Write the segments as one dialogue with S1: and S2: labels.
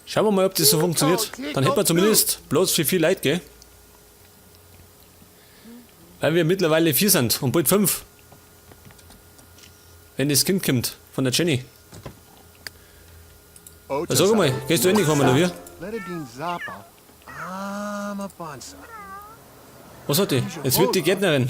S1: Schauen wir mal, ob das so funktioniert. Dann hätten wir zumindest Platz für 4 Leute, gell? Weil wir mittlerweile 4 sind und bald 5. Wenn das Kind kommt von der Jenny. Na, sag mal, gehst du endlich kommen, oder wie? Was hat die? Jetzt wird die Gärtnerin.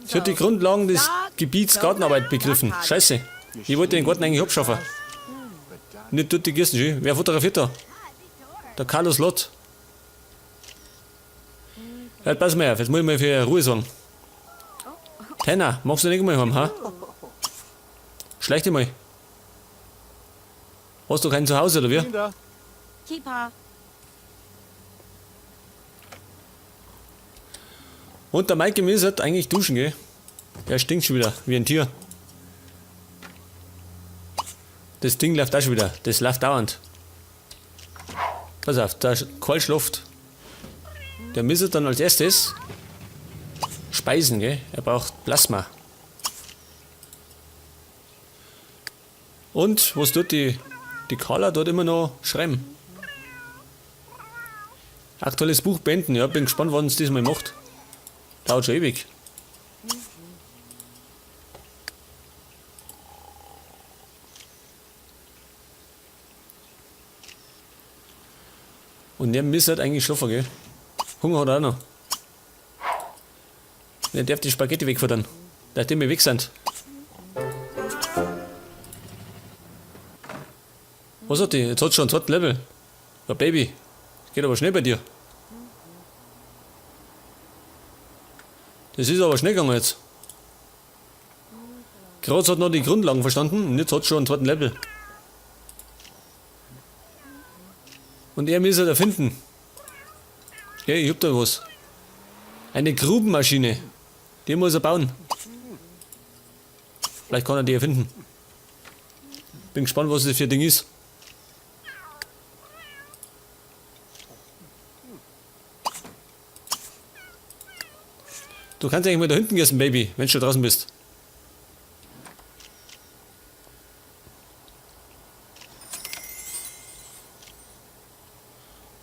S1: Sie hat die Grundlagen des Gebiets Gartenarbeit begriffen. Scheiße. Ich wollte den Garten eigentlich abschaffen. Nicht tut die Kirsten schön. Wer fotografiert da? Der Carlos Lott. Ja, pass mal auf, jetzt muss ich mal für Ruhe sorgen. Tanner, magst du nicht mal heim, ha? Schleich dich mal. Hast du kein Zuhause, oder wie? Und der Maike muss halt eigentlich duschen, gell? Der stinkt schon wieder, wie ein Tier. Das Ding läuft auch schon wieder. Das läuft dauernd. Pass auf, da ist Karl schläft. Der müsste dann als erstes speisen, gell? Er braucht Plasma. Und was tut die Carla dort immer noch schreiben? Aktuelles Buch beenden, ja, bin gespannt, wann es diesmal macht. Dauert schon ewig. Und der muss halt eigentlich schlafen, gell? Hunger hat er auch noch. Der darf die Spaghetti wegfuttern, nachdem wir weg sind. Was hat die? Jetzt hat schon einen zweiten Level. Ja, Baby. Das geht aber schnell bei dir. Das ist aber schnell gegangen jetzt. Gerade hat noch die Grundlagen verstanden und jetzt hat schon einen zweiten Level. Und er muss halt erfinden. Ja, ich hab da was. Eine Grubenmaschine. Die muss er bauen. Vielleicht kann er die erfinden. Bin gespannt, was das für ein Ding ist. Du kannst eigentlich mal da hinten gehen, Baby, wenn du schon draußen bist.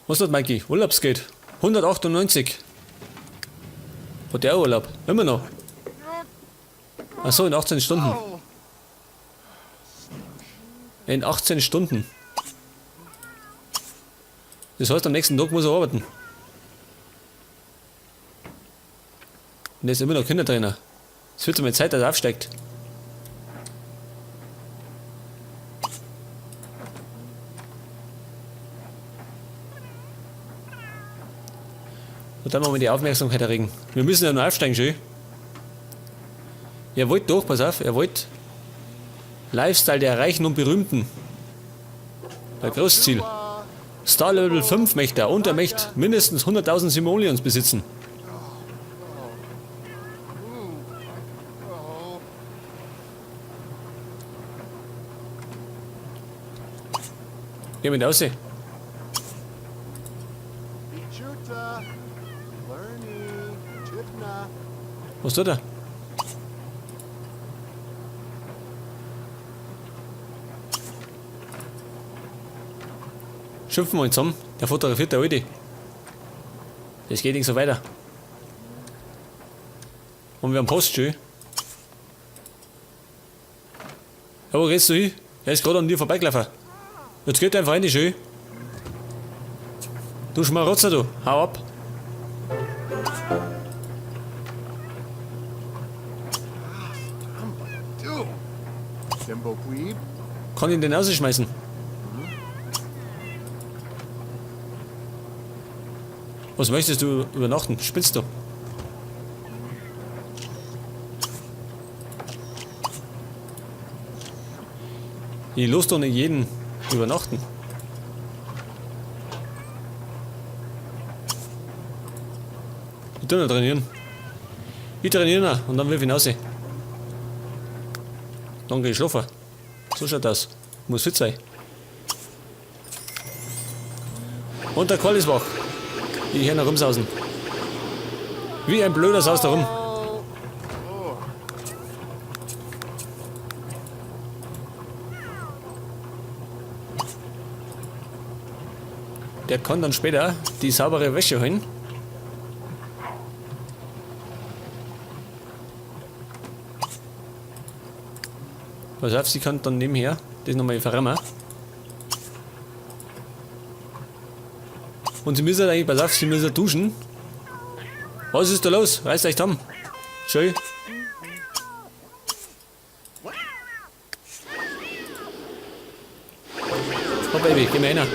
S1: Was hat Mikey? Urlaubsgeld. 198. Hat der Urlaub? Immer noch. Achso, in 18 Stunden. In 18 Stunden. Das heißt, am nächsten Tag muss er arbeiten. Und der ist immer noch Kindertrainer. Es wird mal Zeit, dass er aufsteigt. Und dann machen wir die Aufmerksamkeit erregen. Wir müssen ja noch aufsteigen, schön. Er wollte doch, pass auf, er wollte Lifestyle der Reichen und Berühmten. Der Großziel. Star Level 5 möchte er und er möchte mindestens 100.000 Simoleons besitzen. Geh mit raus. Was tut er? Schimpfen wir ihn zusammen. Der fotografiert der Alte. Das geht nicht so weiter. Und wir haben Post schon. Ja, wo gehst du hin? Er ist gerade an dir vorbeigelaufen. Jetzt geht einfach rein, schön. Du Schmarotzer, du. Hau ab. Kann ich ihn denn rausschmeißen? Was möchtest du übernachten? Spinnst du? Ich lass doch nicht jeden übernachten. Ich tu noch trainieren. Ich trainiere noch und dann wirf ich raus. Dann geh ich schlafen. So schaut das. Muss fit sein. Und der Karl ist wach. Ich hör noch rumsausen. Wie ein blöder saust da rum. Der kann dann später die saubere Wäsche holen. Pass auf, sie kann dann nebenher das nochmal verrammen. Und sie müssen eigentlich, pass auf, sie müssen duschen. Was ist da los? Reißt euch zusammen. Schön. Komm, Baby, geh mal rein.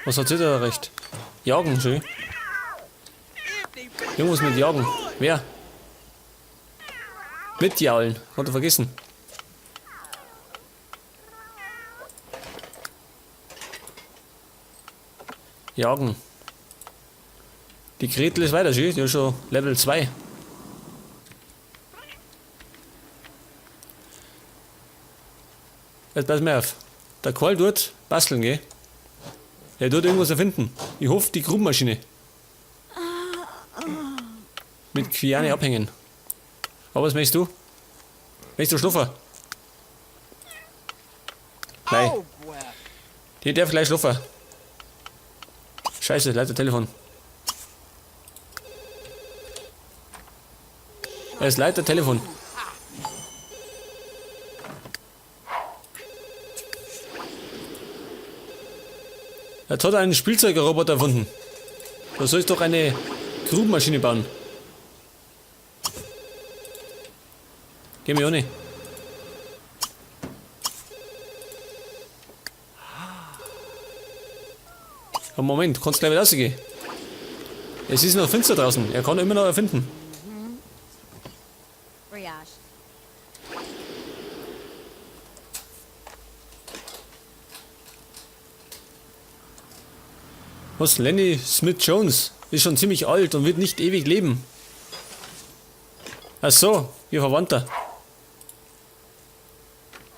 S1: Was hat sie da recht? Jagen, schön. Irgendwas mit Jagen. Wer? Mitjaulen. Hat er vergessen. Jagen. Die Gretel ist weiter, schön. Die ist schon Level 2. Jetzt pass mal auf. Der Karl tut basteln, gell? Er tut irgendwas erfinden. Ich hoffe, die Grubenmaschine. Mit Quiane abhängen. Aber was möchtest du? Möchtest du schlafen? Nein. Die darf gleich schlafen. Scheiße, leider Telefon. Es leitet Telefon. Jetzt hat er einen Spielzeugroboter erfunden. Da soll ich doch eine Grubenmaschine bauen. Geh mir ohne. Aber Moment, kannst gleich wieder rausgehen. Es ist noch finster draußen. Er kann immer noch erfinden. Was? Lenny Smith Jones ist schon ziemlich alt und wird nicht ewig leben. Ach so, ihr Verwandter.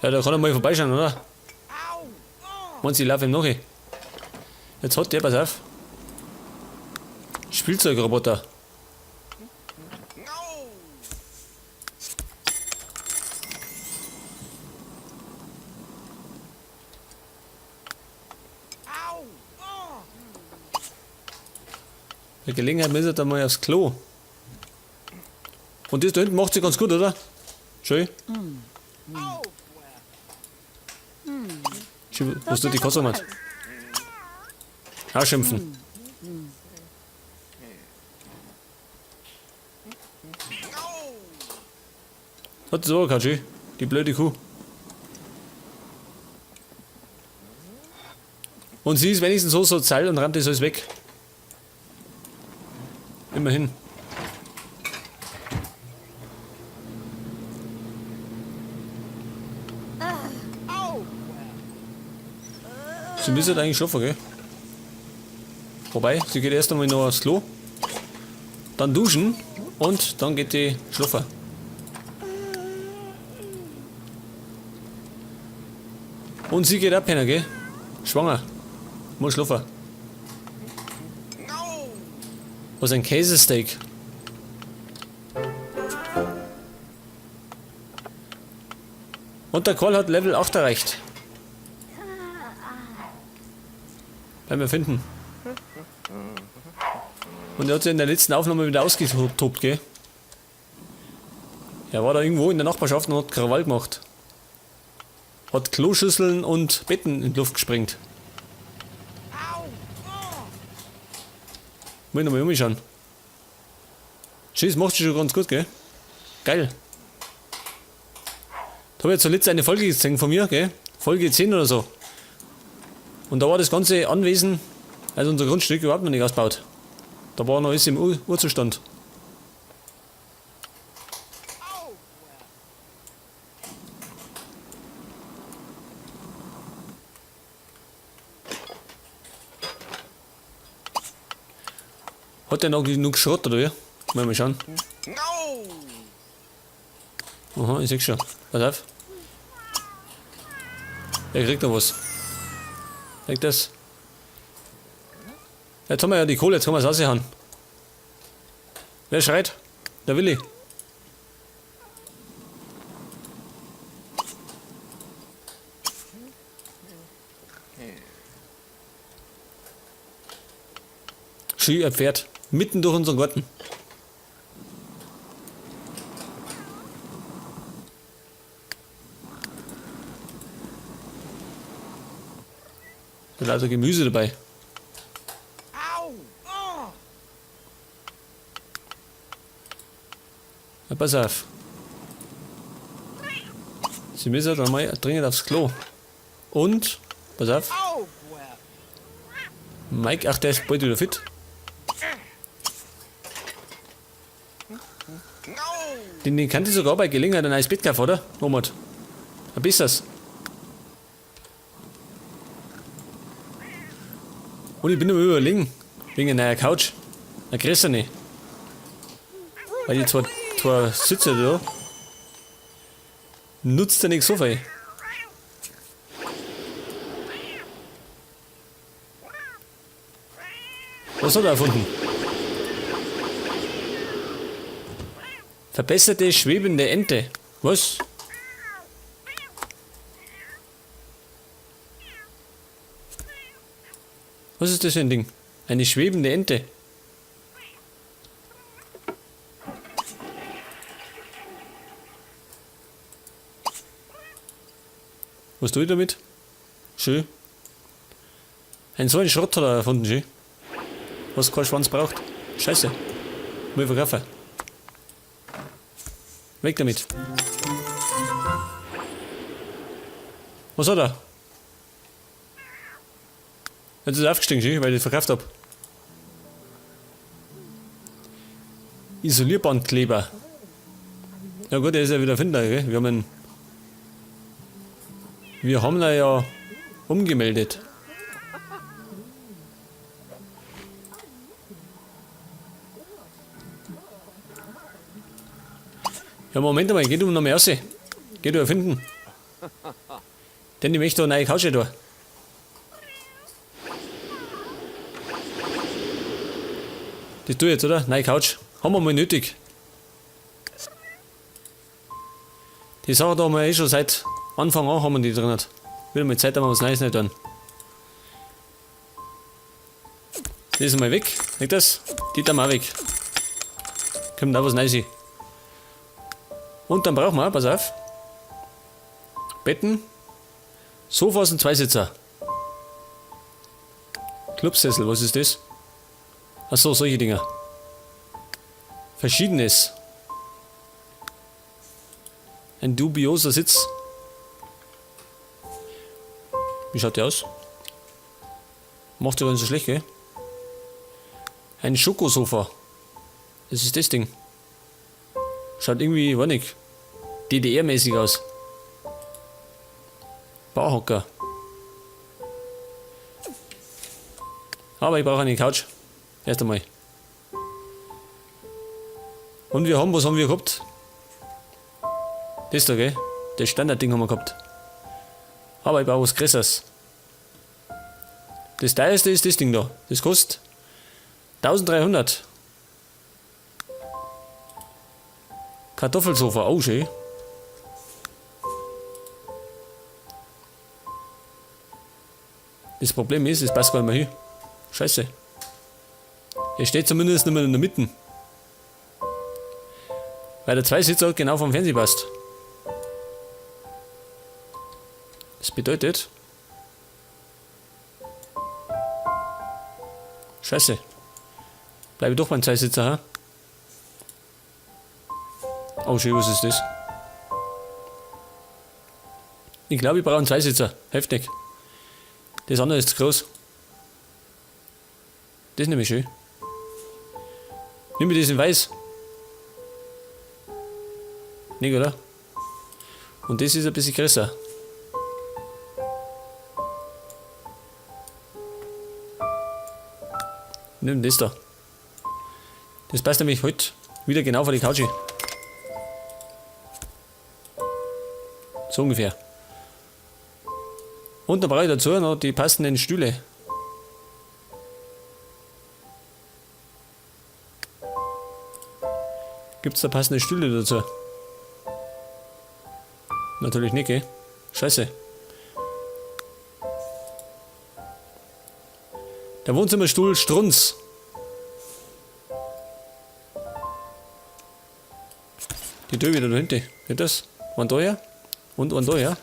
S1: Ja, da kann er mal vorbeischauen, oder? Meinst du, ich laufe ihm nach? Jetzt hat der, pass auf. Spielzeugroboter. Bei Gelegenheit müssen wir da mal aufs Klo. Und das da hinten macht sie ganz gut, oder? Schön. Schön, was tut die Katze macht? Ausschimpfen. Hat das auch gehabt, schön. Die blöde Kuh. Und sie ist wenigstens so sozial und rammt das alles weg. Immerhin. Sie müssen halt eigentlich schlafen, gell? Wobei, sie geht erst einmal noch aufs Klo, dann duschen und dann geht die schlafen. Und sie geht auch pennen, gell? Schwanger. Muss schlafen. Was ein Käsesteak. Und der Karl hat Level 8 erreicht. Werden wir finden. Und er hat sich in der letzten Aufnahme wieder ausgetobt, gell? Er war da irgendwo in der Nachbarschaft und hat Krawall gemacht. Hat Kloschüsseln und Betten in die Luft gesprengt. Muss ich nochmal umschauen. Scheiße, macht sich schon ganz gut, gell? Geil. Da hab ich jetzt zuletzt eine Folge gesehen von mir, gell? Folge 10 oder so. Und da war das ganze Anwesen, also unser Grundstück, überhaupt noch nicht ausgebaut. Da war noch alles im Urzustand. Hat der noch genug Schrott, oder wie? Mal schauen. Aha, ich seh schon. Pass auf. Der kriegt noch was. Kriegt das. Jetzt haben wir ja die Kohle, jetzt können wir es raushauen. Wer schreit? Der Willi. Schön ein Pferd. Mitten durch unseren Garten. Da ist also Gemüse dabei. Na, pass auf. Sie müssen dann mal dringend aufs Klo. Und, pass auf. Mike, ach, der ist bald wieder fit. Den kann ich sogar bei Gelegenheit ein neues Bett kaufen, oder? Nomad. Ein besseres. Und ich bin am Überlegen, wegen einer neuen Couch. Eine größere. Weil die zwei Sitze da nutzt ja nicht so viel. Was hat er erfunden? Verbesserte schwebende Ente. Was? Was ist das für ein Ding? Eine schwebende Ente. Was tue ich damit? Schön. Ein so ein Schrott hat er erfunden, schön. Was kein Schwanz braucht. Scheiße. Muss ich verkaufen. Weg damit. Was hat er? Jetzt ist er aufgestiegen, schön, weil ich das verkauft hab. Isolierbandkleber. Ja gut, er ist ja wieder Finder, gell? Wir haben ihn ja umgemeldet. Ja, Moment einmal, geh du noch mal raus. Geh du erfinden. Denn ich möchte da eine neue Couch da. Das tue ich jetzt, oder? Neue Couch. Haben wir mal nötig. Die Sache da haben wir eh schon seit Anfang an haben wir die drin. Wieder mal Zeit, dass wir was Neues nicht tun. Das ist mal weg. Nicht das? Die tun wir auch weg. Kommt auch was Neues hin. Und dann brauchen wir, pass auf, Betten, Sofas und Zweisitzer. Clubsessel, was ist das? Achso, solche Dinger. Verschiedenes. Ein dubioser Sitz. Wie schaut der aus? Macht ja gar nicht so schlecht, gell? Ein Schokosofa. Das ist das Ding. Schaut irgendwie, weiß nicht, D D R-mäßig aus. Barhocker. Aber ich brauche eine Couch. Erst einmal. Und wir haben, was haben wir gehabt? Das da, gell? Das Standardding haben wir gehabt. Aber ich brauche was Größeres. Das teuerste ist das Ding da. Das kostet 1300. Kartoffelsofa, oh schön. Das Problem ist, es passt gar nicht mehr hin. Scheiße. Er steht zumindest nicht mehr in der Mitte. Weil der Zweisitzer genau vom Fernseher passt. Das bedeutet... Scheiße. Bleibe doch beim Zweisitzer, ha? Oh schön, was ist das? Ich glaube, ich brauche einen Zweisitzer. Heftig. Das andere ist zu groß. Das ist nämlich schön. Nimm mir das in weiß. Nicht, oder? Und das ist ein bisschen größer. Nimm das da. Das passt nämlich heute wieder genau vor die Couch. So ungefähr. Und dann brauche ich dazu noch die passenden Stühle. Gibt's da passende Stühle dazu? Natürlich nicht, gell? Scheiße. Der Wohnzimmerstuhl Strunz. Die tue ich wieder da hinten. Seht das? Einen da her und einen da her.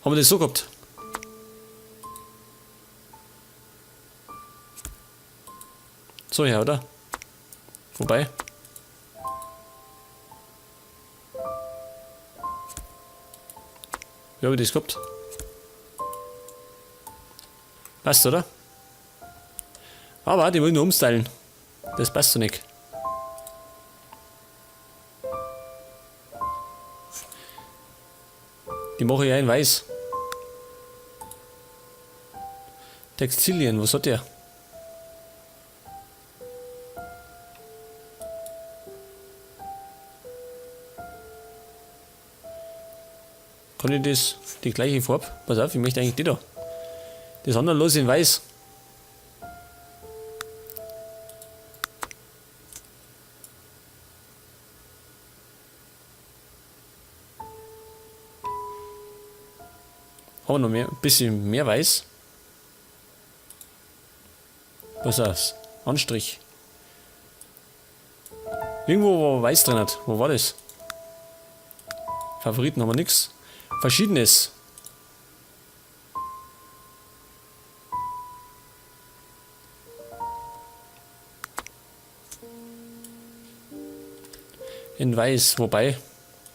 S1: Haben wir das so gehabt? So her, oder? Wobei. Wie hab ich das gehabt? Passt, oder? Aber die wollen nur umstylen. Das passt so nicht. Die mache ich ja in weiß. Textilien, was hat der? Kann ich das, die gleiche Farbe? Pass auf, ich möchte eigentlich die da. Das andere los in weiß. Haben wir noch mehr, ein bisschen mehr weiß. Pass auf, Anstrich. Irgendwo wo weiß drin hat. Wo war das? Favoriten haben wir nix. Verschiedenes. In weiß, wobei,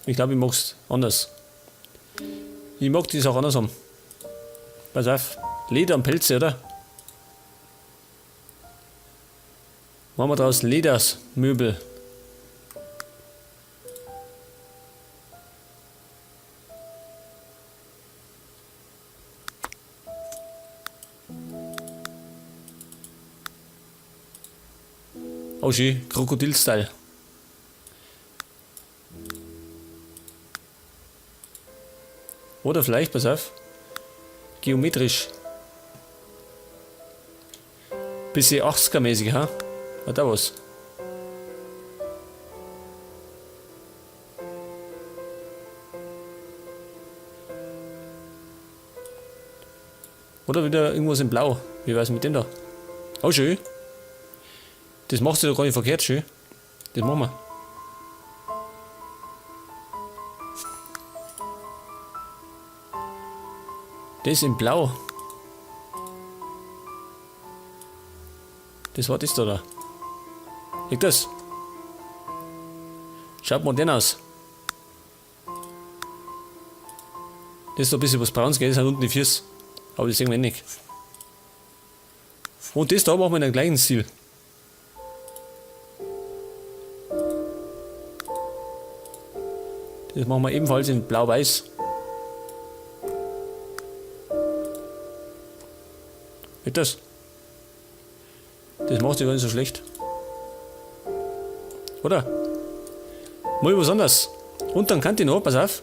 S1: ich glaube, ich mag's anders. Ich mag die Sache anders haben. Pass auf, Leder und Pelze, oder? Machen wir draus Ledersmöbel. Oh schön, Krokodil-Style. Oder vielleicht, pass auf, geometrisch. Bisschen 80er-mäßig, ha? Hat da was. Oder wieder irgendwas in Blau. Wie wär's mit dem da? Oh, schön. Das macht sich doch gar nicht verkehrt, schön. Das machen wir. Das in Blau. Das war das da, da. Liegt das? Schaut modern aus. Das ist doch ein bisschen was Braunes, gell? Das sind unten die Füße. Aber das sehen wir nicht. Und das da machen wir in den gleichen Stil. Das machen wir ebenfalls in Blau-Weiß. Geht das? Das macht sich gar nicht so schlecht. Oder? Mal was anderes. Und dann kann ich noch, pass auf.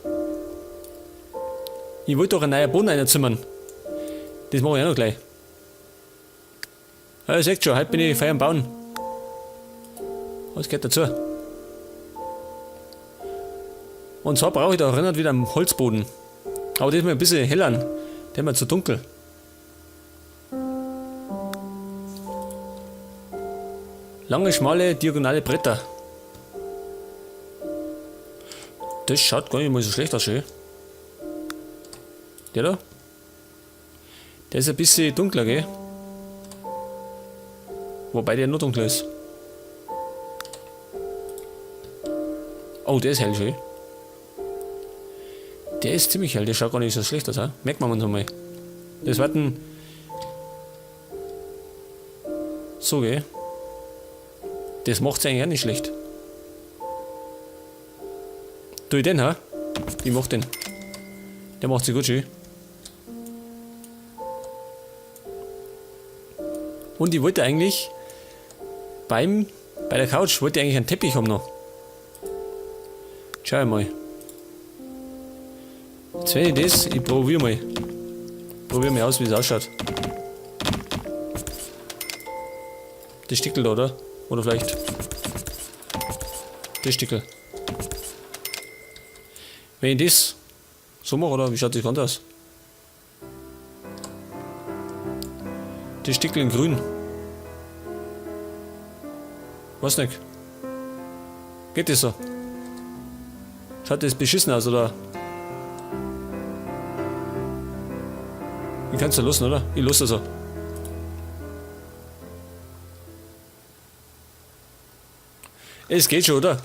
S1: Ich wollte doch einen neuen Boden reinzimmern. Das mache ich auch noch gleich. Ja, ihr seht schon, heute bin ich feiern bauen. Was gehört dazu? Und zwar brauche ich da erinnert wieder einen Holzboden. Aber das ist mir ein bisschen heller. Der ist mir zu dunkel. Lange, schmale, diagonale Bretter. Das schaut gar nicht mal so schlecht aus, schön. Der da? Der ist ein bisschen dunkler, gell? Wobei der noch dunkler ist. Oh, der ist hell, schön. Der ist ziemlich hell, der schaut gar nicht so schlecht aus, he? Merkt man uns einmal. Das wird ein... So, gell? Das macht's eigentlich auch nicht schlecht. Tu ich den, ha? Ich mach den. Der macht sich gut schön. Und ich wollte eigentlich bei der Couch wollte ich eigentlich einen Teppich haben noch. Schau ich mal. Jetzt wenn ich das, ich probier mal. Probier mal aus, wie es ausschaut. Das Stickel da, oder? Oder vielleicht das Stickel. Wenn ich das so mache, oder wie schaut das ganz aus? Das Stickel in grün. Weiß nicht. Geht das so? Schaut das beschissen aus, oder? Ich kann's ja lassen, oder? Ich lass das so. Es geht schon, oder?